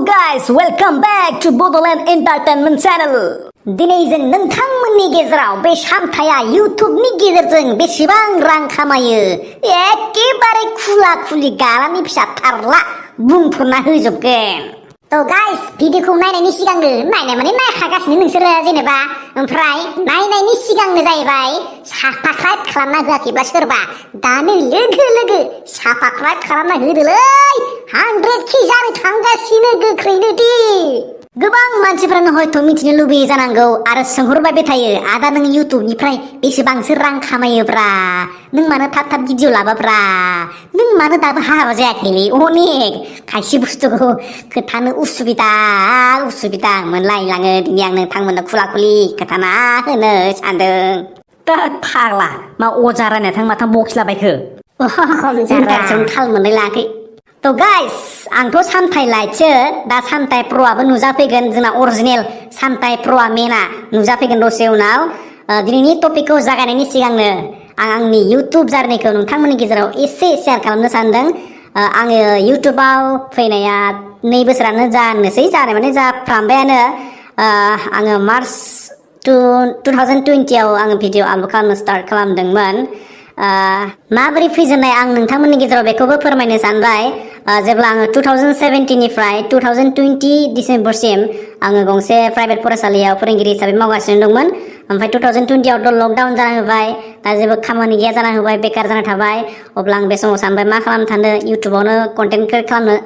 guys, welcome back to Bodoland Entertainment Channel. दिनै जों नोंथांमोननि गेजेराव बे सामथाया इउट्यूबनि गेजेरजों बेसेबां रां खामायो एखेबारे खुला खुलि गारानि फिसा थारला बुंफोरना होजोबगोन। तो गाइस भिडिअखौ नायनायनि सिगांनो नायनाय माने नायखागासिनो नोंसोरो जेनेबा ओमफ्राय नायनायनि सिगांनो जाहैबाय साबस्क्राइब खालामना होआखैब्ला सोरबा दानो लोगो लोगो साबस्क्राइब खालामना होदोलै 100K जानो थांगासिनो गोख्रैनो दि। गोबां मानसिफोरानो हयथ' मिथिनो लुबैयो जानांगौ आरो सोंहरबायबो थायो आदा नों इउट्यूबनिफ्राय बेसेबांसो रां खामायोब्रा नों मानो थाब थाब भिडिअ लाबाब्रा नों मानो दाबो हाबा जायाखैलै अनेक खायसे बुस्थुखौ खोथानो उसुबिदा मोनलायलाङो। दिनै आं नोंथांमोननो खुला खुलि खोथाना होनो सानदों। फाग्ला मा अजा रायनाय थां माथां बक्स लाबायखो इन्टारनेटआवनो थाल मोनलाय लायाखै। तो गाइस आंथ' सामथाइ लाइटसो दा सामथाइ प्र'आबो नुजाफैगोन जोंना अरिजिनेल सामथाइ प्र'आ मेना नुजाफैगोन दसे उनाव। दिनैनि टपिकखौ जागायनायनि सिगांनो आं आंनि इउट्यूब जार्निखौ नोंथांमोननि गेजेराव एसे शेयार खालामनो सानदों। आङो इउट्यूबाव फैनाया 2 बोसोरानो जानोसै जानाय माने जाफ्रामबायानो। आङो मार्च 2020 आव आङो भिडिअ आपल'ड खालामनो स्टार्ट खालामदोंमोन। माबोरै फैजेननाय आं नोंथांमोननि गेजेराव बेखौबो फोरमायनो सानबाय। जेब्ला आङो 2017 निफ्राय 2020 डिसेम्बरसिम आङो गंसे प्राइभेट फरायसालियाव फोरोंगिरि हिसाबै मावगासिनो दंमोन। ओमफ्राय 2020 आवथ' लकडाउन जाना होबाय, दा जेबो खामानि गैया जाना होबाय, बेकार जाना थाबाय। अब्ला आं बे समाव सानबाय मा खालामनो सानदों, इउट्यूबावनो कन्टेन्ट क्रियेट खालामनो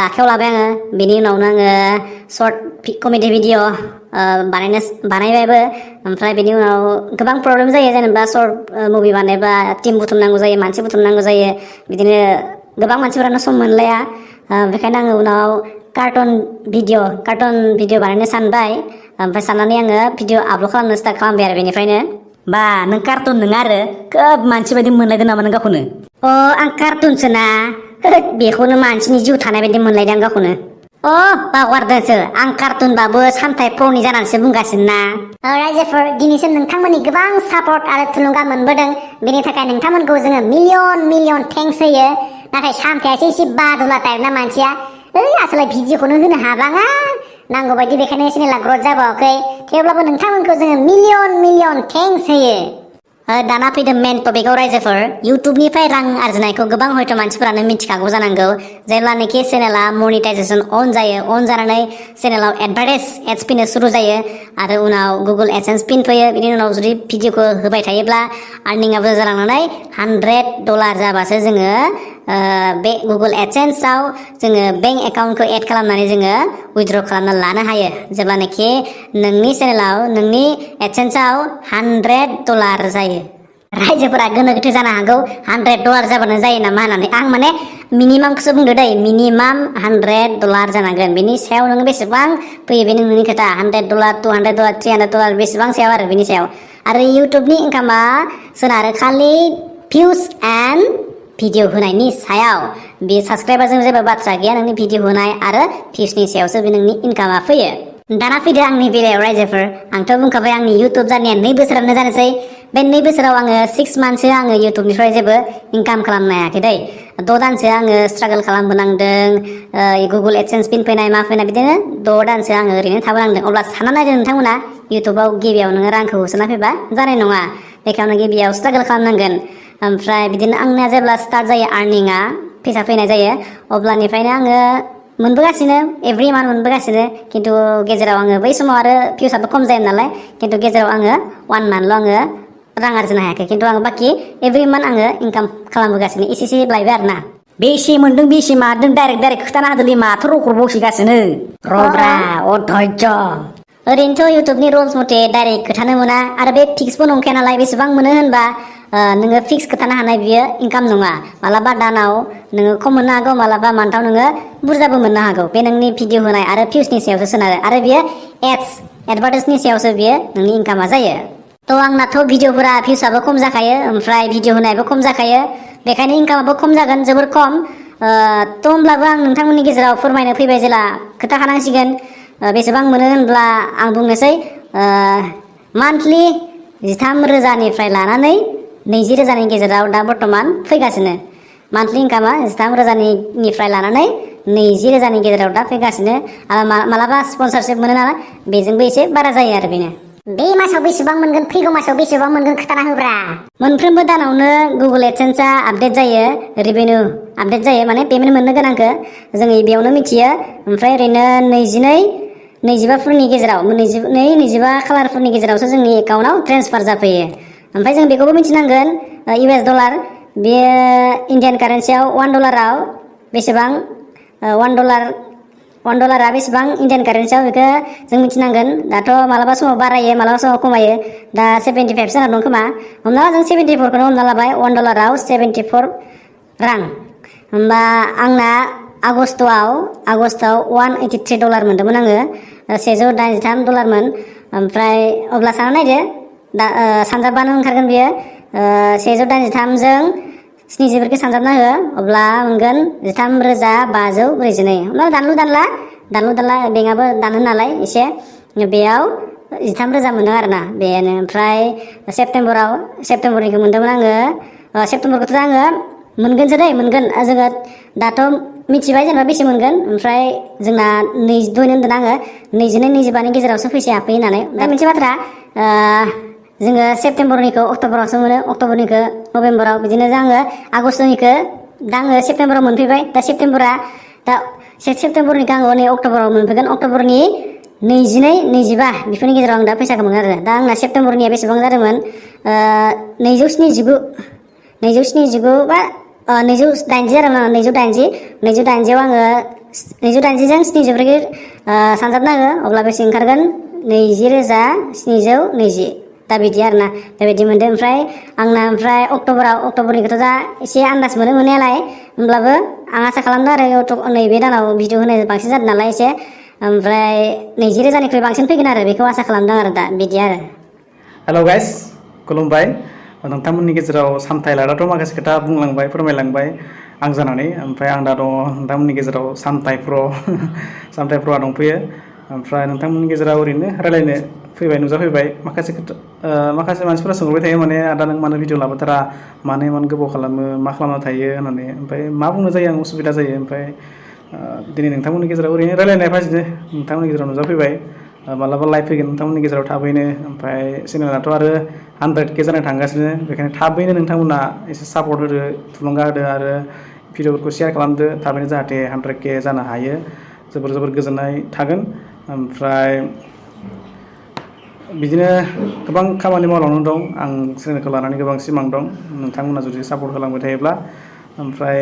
आखायाव लाबाय आङो। बेनि उनावनो आङो सर्ट कमेडि भिडिअ बानायबायबो। ओमफ्राय बेनि उनाव गोबां प्रब्लेम जायो जेनेबा सर्ट मुभि बानायबा टिम बुथुमनांगौ जायो, मानसि बुथुमनांगौ जायो, बिदिनो गोबां मानसिफोरानो सम मोनलाया। बेखायनो आङो उनाव कार्टुन भिडिअ बानायनो सानबाय। ओमफ्राय साननानै आङो भिडिअ आपल'ड खालामनो स्टार्ट खालामबाय आरो बेनिफ्रायनो। बा नों कार्टुन नङा आरो खोब मानसि बायदि मोनलायदों नामा नों गावखौनो? आं कार्टुनसो ना, बेखौनो मानसिनि जिउ थानाय बायदि मोनलायदों आं गावखौनो। बावगारदोंसो आं कार्टुनबाबो सामथाइ प्र'नि जानानैसो बुंगासिनो ना। रायजोफोर दिनैसिम नोंथांमोननि गोबां सापर्ट आरो थुलुंगा मोनबोदों, बेनि थाखाय नोंथांमोनखौ जोङो मिलियन थेंक्स होयो। नाथाय सामथायासो एसे बादुला टाइप ना मानसिया, आसोला भिडिअखौनो होनो हाबाङा नांगौ बायदि, बेखायनो चेनेला ग्रथ जाबावाखै। थेवब्लाबो नोंथांमोनखौ जोङो मिलियन थेंक्स होयो। दाना फैदों मेन टपिकआव रायजोफोर। इउट्यूबनिफ्राय रां आरजिनायखौ गोबां हयथ' मानसिफोरानो मिथिखागौ जानांगौ। जेब्लानोखि चेनेला मनिटाइजेसन अन जायो, अन जानानै चेनेलाव एड्स फैनो सुरु जायो आरो उनाव गुगल एडसेन्स पिन फैयो। बिनि उनाव जुदि भिडिअखौ होबाय थायोब्ला आर्निंआबो जालांनानै $100 जाबासो जोङो बे गुगल एडसेन्सआव जोङो बेंक एकाउन्टखौ एड खालामनानै जोङो उइथड्र खालामना लानो हायो। जेब्लानोखि नोंनि चेनेलाव नोंनि एडसेन्सआव $100 जायो। रायजोफोरा गोनो गोथो जानो हागौ $100 जाबानो जायो नामा होननानै। आं माने मिनिमामखौसो बुंदो दै, मिनिमाम $100 जानांगोन। बेनि सायाव नोङो बेसेबां फैयो बे नोंनि खोथा, $100, $200, $300 बेसेबां सायाव आरो बेनि सायाव। आरो इउट्यूबनि इनकामा सोनारो खालि भिउस एन्ड भिडिअ होनायनि सायाव। बे साबस्क्राइबारजों जेबो बाथ्रा गैया, नोंनि भिडिअ होनाय आरो भिउसनि सायावसो बे नोंनि इनकामा फैयो। दाना फैदो आंनि बेलायाव रायजोफोर। आंथ' बुंखाबाय आंनि इउट्यूब जार्निया 2 बोसोरानो जानोसै। बे 2 बोसोराव आङो 6 मान्थसो आङो इउट्यूबनिफ्राय जेबो इनकाम खालामनो हायाखै दै। 6 दानसो आङो स्ट्रागोल खालामबोनांदों। गुगल एडसेन्स पिन फैनाय मा फैनाय बिदिनो 6 दानसो आङो ओरैनो थाबोनांदों। अब्ला सानना नायदो नोंथांमोना, इउट्यूबाव गिबियाव नोङो रांखौ होसोना फैबा जानाय नङा, बेखायनो गिबियाव स्ट्रागोल खालामनांगोन। ओमफ्राय बिदिनो आंनिया जेब्ला स्टार्ट जायो आर्निंआ, फैसा फैनाय जायो, अब्लानिफ्रायनो आङो मोनबोगासिनो, एभ्रि मान्थ मोनबोगासिनो। खिन्थु गेजेराव आङो बै समाव आरो भिउसआबो खम जायो नालाय, खिन्थु गेजेराव आङो 1 मान्थल' आङो रां आरजिनो हायाखै। खिन्थु आङो बाखि एभ्रि मान्थ आङो इनकाम खालामबोगासिनो, एसे लायबाय आरो ना। बेसे मोनदों बेसे मादों डाइरेक्ट खोथाना होदोलै, माथो रखर बसिगासिनो रब्रा अधैर्य। ओरैनोथ' इउट्यूबनि रुल्स मथे डाइरेक्ट खोथानो मोना आरो बे फिक्सबो नंखाया नालाय। बेसेबां मोनो होनबा नोङो फिक्स खोथानो हानाय बियो इनकाम नङा। मालाबा दानाव नोङो खम मोननो हागौ, मालाबा मान्थआव नोङो बुरजाबो मोननो हागौ। बे नोंनि भिडिअ होनाय आरो भिउसनि सायावसो सोनारो आरो बियो एडभार्टाइजनि सायावसो बियो नोंनि इनकामा जायो। थ' आंनाथ' भिडिअफोरा भिउसआबो खम जाखायो, ओमफ्राय भिडिअ होनायाबो खम जाखायो, बेखायनो इनकामाबो खम जागोन, जोबोर खम। थ' होमब्लाबो आं नोंथांमोननि गेजेराव फोरमायनो फैबाय जेला खोथाखानांसिगोन। बेसेबां मोनो होनब्ला आं बुंनोसै, मान्थलि 13,000निफ्राय लानानै 20,000नि गेजेराव दा बर्थमान फैगासिनो। मान्थलि इनकामा 13,000निफ्राय लानानै 20,000 गेजेराव दा फैगासिनो आरो मालाबा स्पन्सरशिप मोनो नालाय बेजोंबो एसे बारा जायो आरो बेनो बे मासाव बेसेबां मोनगोन फैगौ मासाव बेसेबां मोनगोन खोथाना होब्रा मोनफ्रोमबो दानावनो गुगोल एडसेन्सआ आपडेट जायो रेभिनिउ आपडेट जायो माने पेमेन्ट मोननो गोनांखौ जों बेयावनो मिथियो ओमफ्राय ओरैनो 22-25 गेजेराव 22-25 खालारफोरनि गेजेरावसो जोंनि एकाउन्टाव ट्रेन्सफार जाफैयो ओमफ्राय जों बेखौबो मिथिनांगोन US डलार बेयो इन्डियान कारेन्सियाव $1 बेसेबां $1 बेसेबां इन्डियान कारेन्सियाव बेखौ जों मिथिनांगोन दाथ' मालाबा समाव बारायो मालाबा समाव खमायो दा 75 जाना दं खोमा हमना ला जों 74 खौनो हमना लाबाय $1 74 रां होमबा आंना आगस्टआव $183 मोनदोंमोन आङो $183 मोन ओमफ्राय अब्ला सानना नायदो दा सानजाबानो ओंखारगोन बियो 183 जों 70 सानजाबना हो अब्ला मोनगोन 13,542 हमना दानलु दानला बेंकआबो दानो नालाय एसे बेयाव 13,000 मोनदों आरोना बेनो ओमफ्राय सेप्तेम्बरनिखौ मोनदोंमोन आङो सेप्तेम्बरखौथ' आङो मोनगोनसो मोनगोन जोङो दाथ' मिथिबाय जेनेबा बेसे मोनगोन ओमफ्राय जोंना दहायनो होनदों आङो 22-25 गेजेरावसो फैसाया हाबफैयो होननानै ओमफ्राय मोनसे बाथ्रा जोङो सेप्तेम्बरनिखौ अक्ट'बरावसो मोनो अक्ट'बरनिखौ नभेम्बराव बिदिनो आङो आगस्टनिखौ दा आङो सेप्तेम्बराव मोनफैबाय दा सेप्तेम्बरनिखौ आङो नै अक्ट'बराव मोनफैगोन अक्ट'बरनि 22-25 बेफोरनि गेजेराव आं दा फैसाखौ मोनो आरो दा आंना सेप्तेम्बरनिया बेसेबां जादोंमोन 279 बा 280 जादोंमोन 280 आङो 280 जों 74 सानजाबना हो अब्ला बेसे ओंखारगोन 20,720 दा बिदि आरोना बेबायदि मोनदों ओमफ्राय अक्ट'बरनिखौथ' दा एसे आन्दाज मोनो मोननायालाय होमब्लाबो आं आसा खालामदों आरो नैबे दानाव भिडिअ होनाय बांसिन जादों नालाय एसे ओमफ्राय 20,000निख्रुइ बांसिन फैगोन आरो बेखौ आसा खालामदों आरो दा बिदि आरो हेल' गाइस खुलुमबाय नोंथांमोननि गेजेराव सामथाइ लादाथ' माखासे खोथा बुंलांबाय फोरमायलांबाय आं जानानै ओमफ्राय आं दा दङ नोंथांमोननि गेजेराव सामथाइ प्र'आ दंफैयो ओमफ्राय नोंथांमोननि गेजेराव ओरैनो रायलायनो फैबाय नुजाफैबाय माखासे मानसिफोरा सोंबाय थायो माने आदा नों मानो भिडिअ लाबोथारा मानो इमान गोबाव खालामो मा खालामना थायो होननानै ओमफ्राय मा बुंनो जायो आं उसुबिदा जायो ओमफ्राय दिनै नोंथांमोननि गेजेराव ओरैनो रायलायनाय फाजिनो नोंथांमोननि गेजेराव नुजाफैबाय मालाबा लाइभ फैगोन नोंथांमोननि गेजेराव थाबैनो ओमफ्राय चेनेलाथ' आरो 100K जानो थांगासिनो बेखायनो थाबैनो नोंथांमोना एसे सापर्ट होदो थुलुंगा होदो आरो भिडिअफोरखौ शेयार खालामदो थाबैनो जाहाथे 100K जानो हायो जोबोर गोजोननाय थागोन ओमफ्राय बिदिनो गोबां खामानि मावलांनो दं आं चेनेलखौ लानानै गोबां सिमां दं नोंथांमोना जुदि सापर्ट होलांबाय थायोब्ला ओमफ्राय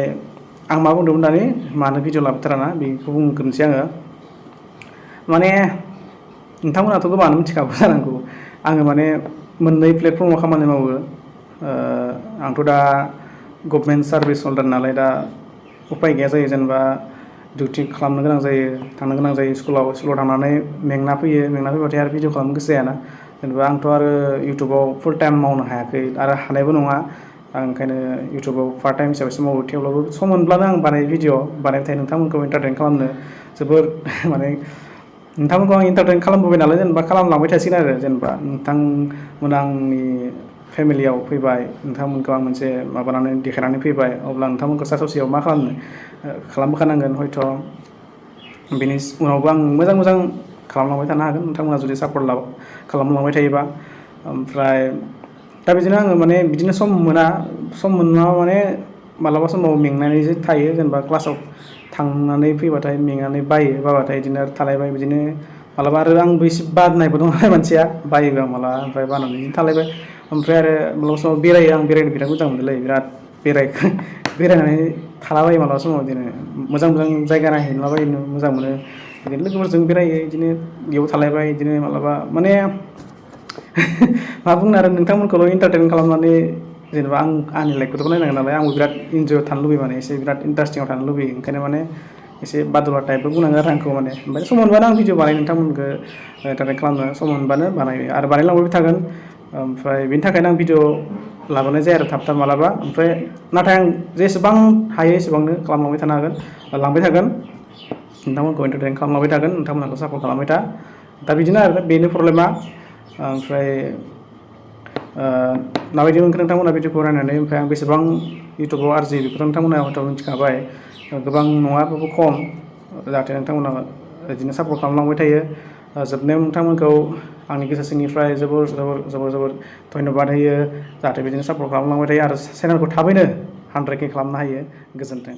आं मा बुंदोंमोन दानि मानो भिडिअ लाबोथाराना बेखौ बुंग्रोनोसै आङो माने नोंथांमोनाथ' गोबाङानो मिथिखागौ जानांगौ आङो माने मोननै प्लेटफर्माव खामानि मावो आंथ' दा गभर्नमेन्ट सार्भिस हल्डार नालाय दा उपाय गैया जायो जेनेबा डिउटि खालामनो गोनां जायो थांनो गोनां जायो स्कुलाव थांनानै मेंना फैबाथाय आरो भिडिअ खालामनो गोसो जायाना जेनेबा आंथ' आरो इउटुबाव फुल टाइम मावनो हायाखै आरो हानायबो नङा आं ओंखायनो इउटुबाव पार्ट टाइम हिसाबैसो मावो थेवब्लाबो सम मोनब्लानो आं भिडिअ बानायबाय थायो नोंथांमोनखौ एन्टारटेन खालामनो जोबोर माने नोंथांमोनखौ आं एन्टारटेन खालामबोबाय नालाय जेनेबा खालामलांबाय थासिगोन आरो जेनेबा नोंथांमोना आंनि फेमिलियाव फैबाय नोंथांमोनखौ आं मोनसे माबानानै देखायनानै फैबाय अब्ला नोंथांमोनखौ ससेयाव मा खालामबोखानांगोन हयथ' बेनि उनावबो आं मोजां खालामलांबाय थानो हागोन नोंथांमोना जुदि सापर्ट खालामलांबाय थायोबा ओमफ्राय दा बिदिनो आङो माने बिदिनो सम मोना माने मालाबा समाव मेंनानैसो थायो जेनेबा क्लासाव थांनानै फैबाथाय मेंनानै बाबाथाय बिदिनो थालायबाय बिदिनो मालाबा आरो आंबो एसे बानायबो दं नालाय मानसिया बायोबो आं मालाबा ओमफ्राय बानानै बिदिनो थालायबाय ओमफ्राय आरो मालाबा समाव बेरायो आं बेरायनो बिराद मोजां मोनोलै बिराद बेरायनानै थालाबायो मालाबा समाव बिदिनो मोजां जायगा नायहैलाबायनो मोजां मोनो बिदिनो लोगोफोरजों बेरायो बिदिनो बेयाव थालायबाय बिदिनो मालाबा माने मा बुंनो आरो नोंथांमोनखौल' एन्टारटेन खालामनानै जेनेबा आंनि लाइफखौथ' नायनांगोन नालाय आंबो बिराद इन्जय थानो लुबैयो माने एसे बिराद इन्टारेस्टिंआव थानो लुबैयो ओंखायनो माने एसे बादुला टाइपबो बुंनांगोन आरो आंखौ माने ओमफ्राय सम मोनबानो आं भिडिअ बानायो नोंथांमोनखौ एन्टारटेन खालामनो सम मोनबानो बानायो आरो बानायलांबाय थागोन ओमफ्राय बेनि थाखायनो आं भिडिअ लाबोनाय जाया आरो थाब मालाबा ओमफ्राय नाथाय आं जेसेबां हायो एसेबांनो खालामलांबाय थानो हागोन लांबाय थागोन नोंथांमोनखौ एन्टारटेन खालामलांबाय थागोन नोंथांमोनखौ सापर्ट खालामबाय था दा बिदिनो आरो बेनो प्रब्लेमा ओमफ्राय माबायदि मोनखो नोंथांमोना भिडिअखौ नायनानै ओमफ्राय आं बेसेबां इउटुबाव आरजियो बेखौ नोंथांमोना हयथ' मिथिखाबाय गोबां नङाबाबो खम जाहाथे नोंथांमोना बिदिनो सापर्ट खालामलांबाय थायो जोबनायाव नोंथांमोनखौ आंनि गोसो सिंनिफ्राय जोबोर धन्यबाद होयो जाहाथे बिदिनो सापर्ट खालामलांबाय थायो आरो चेनेलखौ थाबैनो 100K खालामनो हायो गोजोन्थों